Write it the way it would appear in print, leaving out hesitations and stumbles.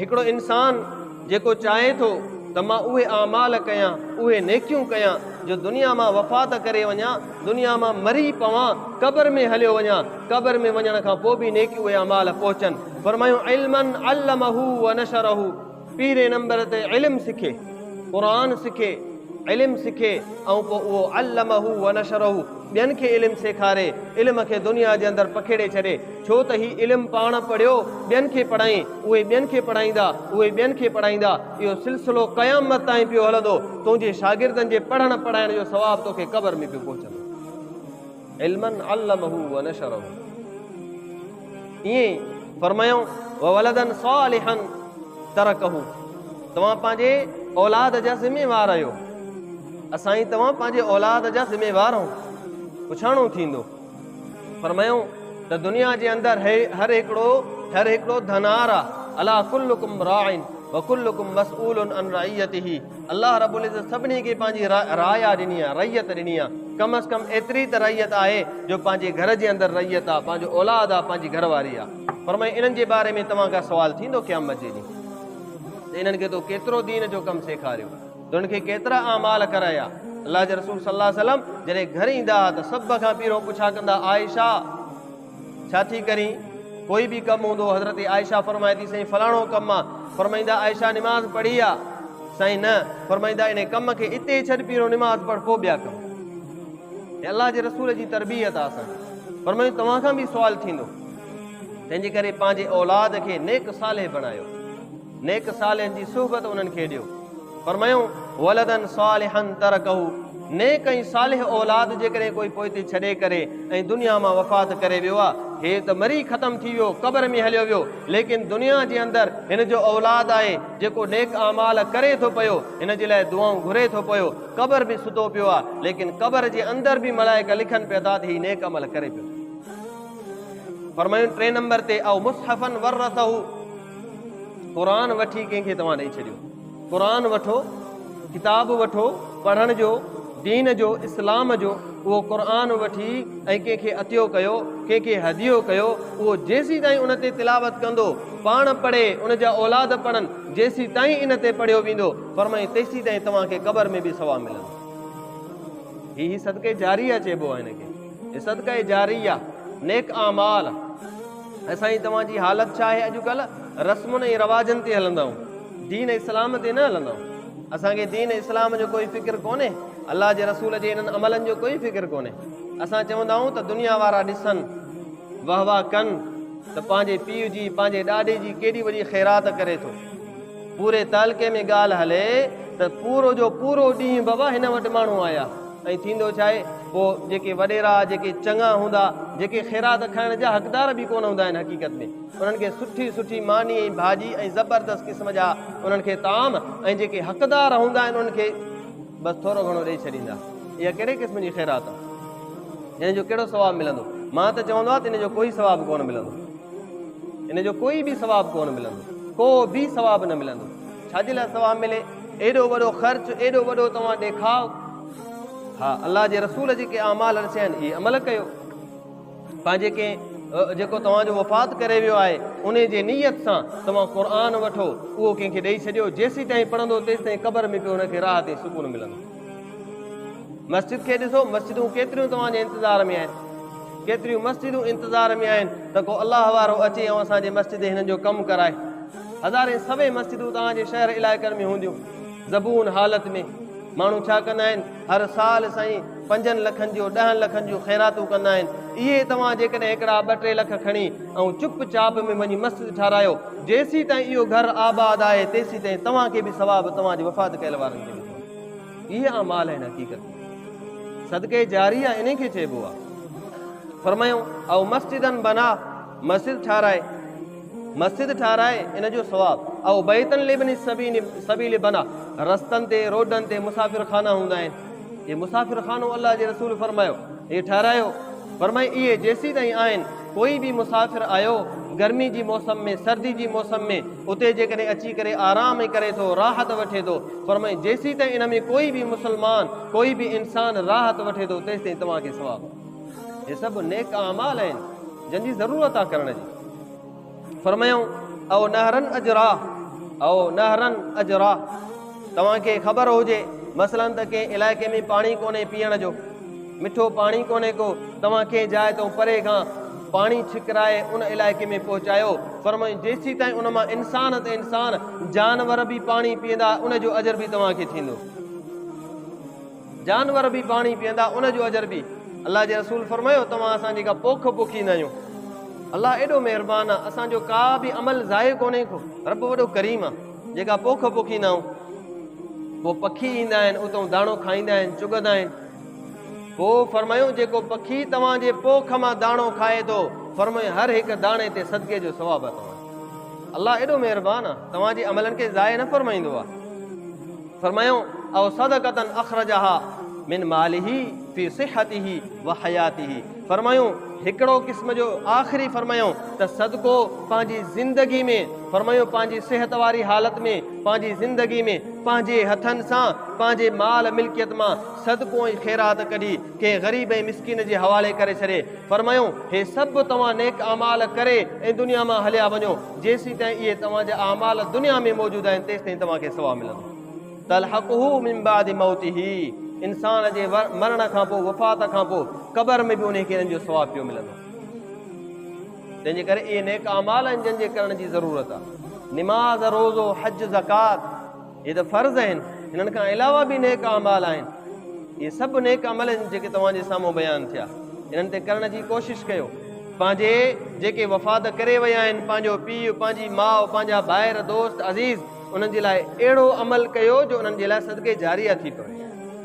هڪڙو انسان جيڪو چاهي ٿو ته مان اهي اعمال ڪيان، اهي نيڪيون ڪيان جو دنيا مان وفات ڪري وڃان، دنيا مان مري پوان، قبر ۾ هليو وڃان، قبر ۾ وڃڻ کان پوء به نيڪيون اهي اعمال پهچن. فرمايو علما علمه ونشره پهرين نمبر تي علم سکي، قرآن سکي، علم سکي ۽ پوء اهو علمه ونشره ٻين کي علم سيکاري، علم کي دنيا جي اندر پکيڙي ڇڏي، ڇو ته هي علم پاڻ پڙهيو، ٻين کي پڙهائين، اهي ٻين کي پڙهائيندا، اهي ٻين کي پڙهائيندا، اهو سلسلو قيامت تائين پيو هلندو، تنهنجي شاگردن جي پڙهڻ پڙهائڻ جو ثواب توکي قبر ۾ پيو پهچندو. علما علمه ونشره. ائين ئي فرمايائون، وولدا صالحا ترڪه، توهان پنهنجي اولاد جا ذميوار آهيو، اسان ۽ توهان پنهنجي اولاد جا ذميوار آهيون، پڇاڻو ٿيندو. فرمايائون ته دنيا جي اندر هر هڪڙو هر هڪڙو ڌنار آ، الا ڪلڪم راع وڪلڪم مسئول عن رعيته، الله رب العزت سڀني کي پنهنجي رايا ڏني آ، رعيت ڏني آ، ڪم از ڪم ايتري ته رعيت آهي جو پنهنجي گهر جي اندر رعيت آ، پنهنجو اولاد آ، پنهنجي گهر واري آ. فرمايائون انهن جي باري ۾ توهان کان سوال ٿيندو قيامت جي ڏينهن ته انهن کي تو ڪيترو دين جو ڪم سيکاريو. ته انهن کي ڪيترا اعمال ڪرايا. الله جا رسول صلي الله عليه وسلم جڏهن گهر ايندا ها ته سڀ کان پهريون پڇا ڪندا عائشه ڇا ٿي ڪرين؟ ڪوئي به ڪم هوندو حضرت عائشه فرمائي ٿي سائين فلاڻو ڪم آ. فرمائيندا عائشه نماز پڙهي آ؟ سائين نه. فرمائيندا انهي ڪم کي اتي ئي ڇڏ پهريون نماز پڙهه پوء ٻيا ڪم. هي الله جي رسول جي تربيت آ اسان کي. فرمايون توهان کان به سوال ٿيندو. تنهن جي ڪري پنهنجي اولاد کي نيڪ صالح بڻايو. نيڪ صالحن جي صحبت انهن کي ڏيو. فرمايائون، ولدا صالحا ترڪه، نيڪ ۽ صالح اولاد جيڪڏهن ڪوئي پوئتي ڇڏي ڪري ۽ دنيا مان وفات ڪري ويو آ، هي ته مري ختم ٿي ويو، قبر ۾ هليو ويو، ليڪن دنيا جي اندر هن جو اولاد آهي، جيڪو نيڪ اعمال ڪري ٿو پيو، هن جي لاء دعائون گهري ٿو پيو، قبر ۾ ستو پيو آ، ليڪن قبر جي اندر به ملائڪ لکن پيا ٿا ته هي نيڪ عمل ڪري پيو ٿو. فرمايائون، ٽئين نمبر تي، او مصحفا ورثه، قرآن وٺي ڪنهن کي توهان ڏئي ڇڏيو. قرآن وٺو، ڪتاب وٺو پڙهڻ جو، دين جو، اسلام جو، اهو قرآن وٺي ۽ ڪنهن کي عطيو ڪيو، ڪنهن کي هديو ڪيو، اهو جيسيتائين ان تي تلاوت ڪندو، پاڻ پڙهي، ان جا اولاد پڙهن، جيسيتائين ان تي پڙهيو ويندو، فرمائين تيسيتائين توهان کي قبر ۾ به ثواب ملندو. هي هي صدقه جاريه چئبو آهي هن کي. هي صدقه جاريه، نيڪ اعمال. ۽ سائين توهان جي حالت ڇا آهي اڄ ڪلهه رسمن ۽ رواجن تي هلندا آهيون دين اسلام تي نه هلندا آهيون اسان کي دين اسلام جو ڪوئي فڪر ڪونهي الله جي رسول جي انهن عملن جو ڪوئي فڪر ڪونهي اسان چوندا آهيون ته دنيا وارا ڏسن واه واه ڪن ته پنهنجي پيء جي پنهنجي ڏاڏي جي ڪيڏي وڏي خيرات ڪري ٿو پوري تعلقي ۾ ڳالهه هلي ته پورو جو پورو ڏينهن بابا هن وٽ ماڻهو آيا ۽ ٿيندو ڇا آهي، پوء جيڪي وڏيرا، جيڪي چڱا هوندا، جيڪي خيرات کائڻ جا حقدار به ڪونه هوندا آهن حقيقت ۾ انهن کي سٺي سٺي ماني ۽ ڀاڄي ۽ زبردست قسم جا انهن کي طعام ۽ جيڪي حقدار هوندا آهن انهن کي بس ٿورو گهڻو ڏئي ڇڏيندا. اها ڪهڙي قسم جي خيرات آهي؟ ان جو ڪهڙو ثواب ملندو؟ مان ته چوندو آهيان ته ان جو ڪوئي ثواب ڪونه ملندو. ان جو ڪوئي به ثواب ڪونه ملندو. ڪو به ثواب نه ملندو. ڇا جي لاء ثواب ملي؟ ايڏو وڏو خرچ، ايڏو وڏو توهان ڏيکاء. ها الله جي رسول جيڪي اعمال ڏسيا آهن اهي عمل ڪيو. پنهنجي ڪنهن جيڪو توهان جو وفات ڪري ويو آهي انهي جي نيت سان توهان قرآن وٺو اهو ڪنهن کي ڏئي ڇڏيو جيسيتائين پڙهندو تيسيتائين قبر ۾ پيو هن کي راحت ۽ سڪون ملندو. مسجد کي ڏسو مسجدون ڪيتريون توهان جي انتظار ۾ آهن. ڪيتريون مسجدون انتظار ۾ آهن ته ڪو الله وارو اچي ۽ اسان جي مسجد هنن جو ڪم ڪرائي. هزارين سوين مسجدون توهان جي شهر علائقن ۾ هونديون زبون حالت ۾. ماڻهو ڇا ڪندا آهن هر سال سائين پنجن لکن جو ڏهن لکن جون خيراتون ڪندا آهن. اهي توهان جيڪڏهن هڪڙا ٻه ٽي لک کڻي ۽ چپ چاپ ۾ وڃي مسجد ٺارايو جيسيتائين اهو گهر آباد آهي تيسيتائين توهان کي به ثواب توهان جي وفات ڪيل وارن کي به ثواب. اهي اعمال آهن حقيقت ۾ صدقه جاريه انهي کي چئبو آهي. فرمايائون او مسجدا بنا مسجد ٺاهرائي مسجد ٺاهرائي ان جو ثواب او بيتا لابن السبيل سبيل بنا رستن تي روڊن تي مسافر خانا هوندا آهن هي مسافر خانو الله جي رسول فرمايو هي ٺاهرايو فرمائي اهي جيسيتائين آهن ڪوئي به مسافر آيو گرمي جي موسم ۾ سردي جي موسم ۾ اتي جيڪڏهن اچي ڪري آرام ڪري ٿو راحت وٺي ٿو فرمائي جيسيتائين ان ۾ ڪوئي به مسلمان ڪوئي به انسان راحت وٺي ٿو تيسيتائين توهان کي ثواب هي سڀ نيڪ اعمال آهن جن جي ضرورت آهي ڪرڻ جي. فرمايائون، او نهرا اجراه، او نهرا اجراه توهان کي خبر هجي مثلاً ته ڪنهن علائقي ۾ پاڻي ڪونهي پيئڻ جو، مٺو پاڻي ڪونهي ڪو، توهان ڪنهن جاء تان پري کان پاڻي ڇڪرائي ان علائقي ۾ پهچايو، فرمايائون جيسيتائين ان مان انسان ته انسان جانور به پاڻي پيئندا ان جو اجر به توهان کي ٿيندو. جانور به پاڻي پيئندا ان جو اجر به. الله جي رسول فرمايو توهان اسان جيڪا پوک پوکيندا آهيون الله ايڏو مهربان آ اسان جو ڪا به عمل ضايع ڪونهي ڪو رب وڏو ڪريم آ جيڪا پوک پوکيندا آهيون پوء پکي ايندا آهن اتئون داڻو کائيندا آهن چڳندا آهن پوء فرمايو جيڪو پکي توهان جي پوک مان داڻو کائي ٿو فرمايو هر هڪ داڻي تي صدقي جو ثواب آ توهان الله ايڏو مهربان آ توهان جي عملن کي ضايع نه فرمائيندو آ. فرمايائون، او صدقة اخرجها من ماله في صحته وحياته فرمايائون، هڪڙو قسم جو آخري فرمايائون ته صدقو پنهنجي زندگي ۾ فرمايائون پنهنجي صحت واري حالت ۾ پنهنجي زندگي ۾ پنهنجي هٿن سان پنهنجي مال ملڪيت مان صدقو ۽ خيرات ڪڍي ڪنهن غريب ۽ مسڪين جي حوالي ڪري ڇڏي فرمايائون، هي سڀ توهان نيڪ اعمال ڪري ۽ دنيا مان هليا وڃو، جيسيتائين اهي توهان جا اعمال دنيا ۾ موجود آهن تيستائين توهان کي ثواب ملندو. تلحقه من بعد موته انسان جي مرڻ کان پوء، وفات کان پوء، قبر ۾ به انهي کي انهن جو ثواب پيو ملندو. تنهن جي ڪري اهي نيڪ اعمال آهن جن جي ڪرڻ جي ضرورت آهي. نماز، روزو، حج، زڪوات. اهي ته فرض آهن، انهن کان علاوه به نيڪ اعمال آهن. اهي سڀ نيڪ عمل آهن جيڪي توهان جي سامهون بيان ٿيا. انهن تي ڪرڻ جي ڪوشش ڪيو. پنهنجي جيڪي وفات ڪري ويا آهن، پنهنجو پيء، پنهنجي ماء، پنهنجا ڀائر، دوست، عزيز، انهن جي لاء اهڙو عمل ڪيو جو انهن جي لاء صدقي جاريه ٿي پوي.